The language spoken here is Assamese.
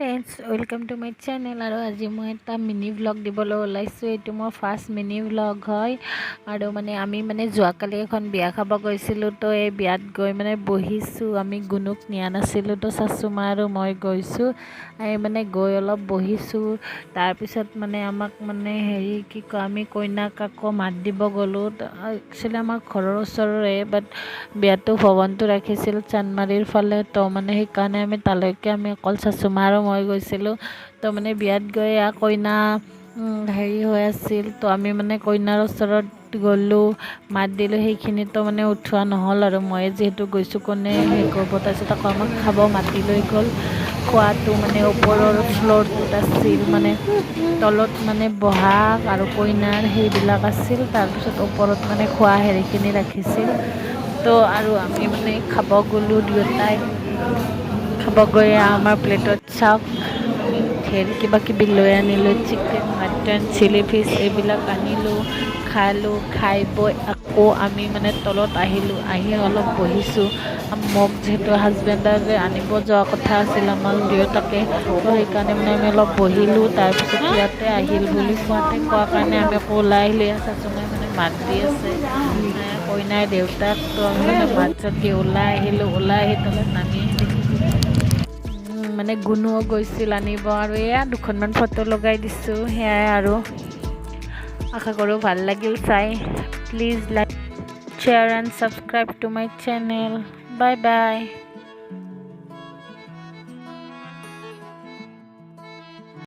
Friends, welcome to my channel. আৰু আজি মই এটা মিনি ভ্লগ দিবলৈ ওলাইছোঁ। এইটো মোৰ ফাৰ্ষ্ট মিনি ভ্লগ হয়। আৰু মানে আমি মানে যোৱাকালি এখন বিয়া খাব গৈছিলোঁ। তো এই বিয়াত গৈ মানে বহিছোঁ। আমি গুণুক নিয়া নাছিলোঁ, তো চাচুমা আৰু মই গৈছোঁ। এই মানে গৈ অলপ বহিছোঁ। তাৰপিছত মানে আমাক মানে হেৰি কি কয়, আমি কইনাক আকৌ মাত দিব গ'লোঁ। একচুৱেলি আমাৰ ঘৰৰ ওচৰৰে, বাট বিয়াটো ভৱনটো ৰাখিছিল চান্দমাৰীৰ ফালে। তো মানে সেইকাৰণে আমি তালৈকে আমি অকল চাচুমা আৰু মই গৈছিলোঁ। তো মানে বিয়াত গৈ কইনা হেৰি হৈ আছিল। তো আমি মানে কইনাৰ ওচৰত গ'লোঁ, মাত দিলোঁ। সেইখিনিতো মানে উঠোৱা নহ'ল আৰু ময়ে যিহেতু গৈছোঁ, কোনে হেৰি কৰিব? তাৰপিছত আকৌ আমাক খাব মাতি লৈ গ'ল। খোৱাটো মানে ওপৰৰ ফ্ল'ৰটোত আছিল। মানে তলত মানে বহা আৰু কইনাৰ সেইবিলাক আছিল। তাৰপিছত ওপৰত মানে খোৱা হেৰিখিনি ৰাখিছিল। তো আৰু আমি মানে খাব গ'লোঁ দুয়োটাই। খাব গৈ আমাৰ প্লেটত চাওক, আমি ধেৰ কিবা কিবি লৈ আনিলোঁ। চিকেন, মাটন, চিলি ফিছ এইবিলাক আনিলোঁ, খালোঁ। খাই বৈ আকৌ আমি মানে তলত আহিলোঁ। আহি অলপ বহিছোঁ। মোক যিহেতু হাজবেণ্ডে আনিব যোৱা কথা আছিল আমাক দুয়োটাকে, তো সেইকাৰণে মানে আমি অলপ বহিলোঁ। তাৰপিছত ইয়াতে আহিল বুলি কোৱাতে কোৱাৰ কাৰণে আমি আকৌ ওলাই আহিলোঁ। ইয়াত চাচুমাই মানে মাত দি আছে কইনাৰ দেউতাক। তো আমি মানে মাত চাত দি ওলাই আহিলোঁ। ওলাই আহি তলত নামি আহি দেখিছোঁ মানে গুণুও গৈছিল আনিব। আৰু এয়া দুখনমান ফটো লগাই দিছোঁ, সেয়াই আৰু। আশা কৰোঁ ভাল লাগিল চাই। Please like, share and subscribe to my channel. Bye bye.